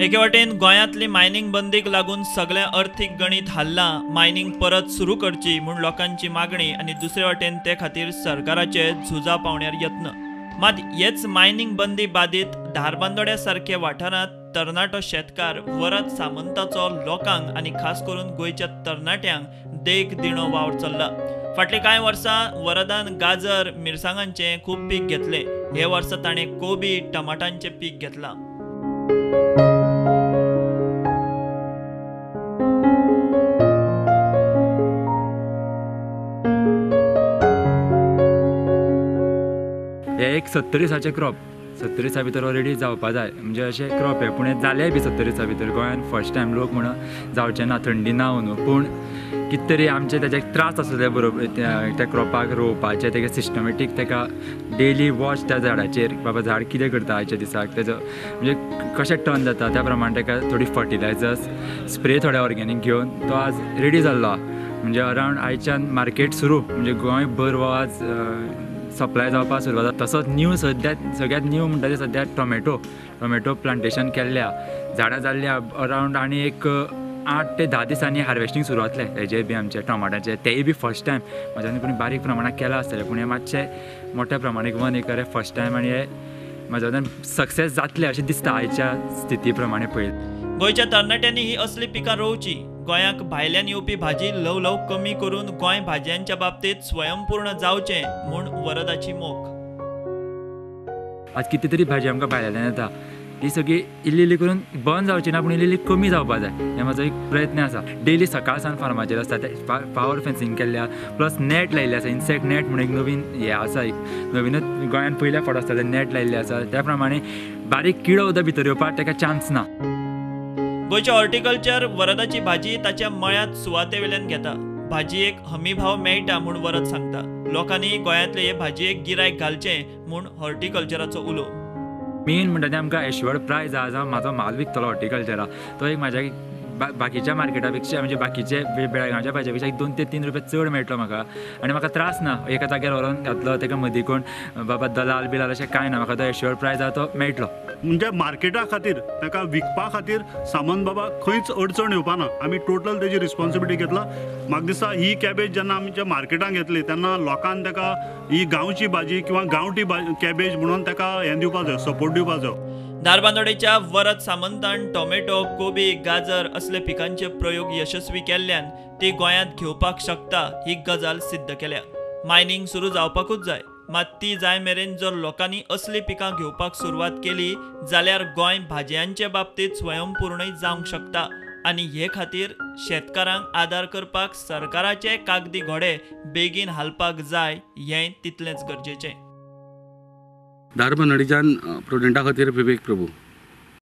एके वाटेन गोंयांतली मायनिंग बंदीक लागून सगळें अर्थीक गणीत हाल्लां, मायनिंग परत सुरू करची म्हूण लोकांची मागणी आनी दुसरे वाटेन ते खातीर सरकाराचे झुजा पावण्यार यत्न. मात हेच मायनिंग बंदी बादीत धारबांदोड्या सारक्या वाठारांत तरणाटो शेतकार वरद सामंताचो लोकांक आनी खास करून गोंयच्या तरणाट्यांक देख दिणो वावर चल्ला. फाटलीं कांय वर्सां वरदान गाजर मिरसांगांचें खूब पीक घेतलें. हे वर्सा ताणें कोबी टमाटांचें पीक घेतलां. हे एक 70 दिसाचें क्रॉप, 70 दिसां भितर ऑलरेडी जावपा जाय, म्हणजे अशें क्रॉप हें. पूण हें जालें बी 70 दिसां भितर. गोंयान फर्स्ट टायम लोक म्हणून जावचें ना, थंडी ना न्हू, पूण कितें तरी आमचे तेजे त्रास आसले बरोबर त्या क्रॉपाक रोवपाचें, तेका सिस्टमॅटीक तेका डेली वॉच त्या झाडाचेर, बाबा झाड कितें करता आयच्या दिसाक, तेजो म्हणजे कशें टर्न जाता त्या प्रमाणे तेका थोडी फर्टिलायजर्स स्प्रे थोडे ऑर्गेनीक घेवन तो आज रेडी जाल्लो आहा. म्हणजे अरावंड आयच्यान मार्केट सुरू, म्हणजे गोंयभर हो आज सप्लाय जावपाक सुरवात जाता. तसोच न्यू सद्या सगळ्यांत न्यू म्हणटा ते सद्या टोमॅटो प्लांटेशन केल्ल्या, झाडां जाल्ल्या अरावंड आनी एक 8 ते 10 दिसांनी हार्वेस्टींग सुरू जातलें हेजें बी आमचें टोमाटाचें. तेंय बी फर्स्ट टायम म्हाज्यान कोणी बारीक प्रमाणांत केलां आसतलें, पूण हें मातशें मोठ्या प्रमाणांत 1 एकर हें फर्स्ट टायम आनी हें म्हाज्या सक्सेस जातलें अशें दिसता आयच्या स्थिती प्रमाणे पळयत. गोंयच्या तरणाट्यांनी ही असली पिकां रोवची. गोंयाक भायल्यान येवपी भाजी ल्हव ल्हव कमी करून गोंय भाजयांच्या बाबतींत स्वयंपूर्ण जावचें म्हूण वरदाची मोख. आज कितें तरी भाजी आमकां भायल्यान येता, ती सगळी इल्ली इल्ली करून बंद जावची ना, पूण इल्ली इल्ली कमी जावपा जाय, हें म्हाजो एक प्रयत्न आसा. डेली सकाळ सावन फार्माचेर आसता, ते पावर फेन्सिंग केल्ल्या, प्लस नॅट लायिल्लें आसा, इन्सेक्ट नॅट म्हणून एक नवीन हें आसा, एक नवीनच गोंयांत पयल्या फावट आसता तें नॅट लायिल्लें आसा. त्या प्रमाणे बारीक किडो सुद्दां भितर येवपाक ताका चान्स ना. गोंयचें हॉर्टिकल्चर वरदाची भाजी ताच्या मळ्यांत सुवाते वेल्यान घेता. भाजयेक हमी भाव मेळटा म्हूण वरद सांगता. लोकांनी गोंयांतले हे भाजयेक गिरायक घालचें म्हूण हॉर्टिकल्चराचो उलो. मेन म्हणटा तें आमकां एश्युअर्ड प्रायज आहा, जावं म्हाजो म्हाल विकतलो हॉर्टिकल्चरा तो एक म्हाज्या बाकीच्या मार्केटा पेक्षा, म्हणजे बाकीचे बेळगांवच्या भाजये पेक्षा एक 2 ते 3 रुपया चड मेळटलो म्हाका, आनी म्हाका त्रास ना. एका जाग्यार व्हरोन घातलो ताका मदीं कोण बाबा दलाल बिलाल अशें कांय ना, म्हाका तो एश्युअर्ड प्रायज आहा तो मेळटलो. म्हणजे मार्केटा खातीर ताका विकपा खातीर सामंत बाबा खंयच अडचण येवपा ना, आमी टोटल तेजी रिस्पॉन्सिबिलिटी घेतला. म्हाका दिसता ही कॅबेज जेन्ना आमच्या मार्केटान घेतली तेन्ना लोकान ताका ही गांवची भाजी किंवा गांवठी कॅबेज म्हणून ताका हें दिवपा जाय, सपोर्ट दिवपा जाय. धारबांदोडेच्या वरद सामंतान टोमॅटो, कोबी, गाजर असले पिकांचे प्रयोग यशस्वी केल्ल्यान ती गोंयांत घेवपाक शकता ही गजाल सिद्ध केल्या. मायनिंग सुरू जावपाकूच जाय, मात ती जाय मेरेन जर लोकांनी असली पिकां घेवपाक सुरवात केली जाल्यार गोंय भाजयांचे बाबतींत स्वयंपूर्णय जावंक शकता आनी हे खातीर शेतकारांक आदार करपाक सरकाराचे कागदी घोडे बेगीन हालपाक जाय हें तितलेंच गरजेचें. धारबांदोडेच्यान प्रुडंटा खातीर विवेक प्रभू.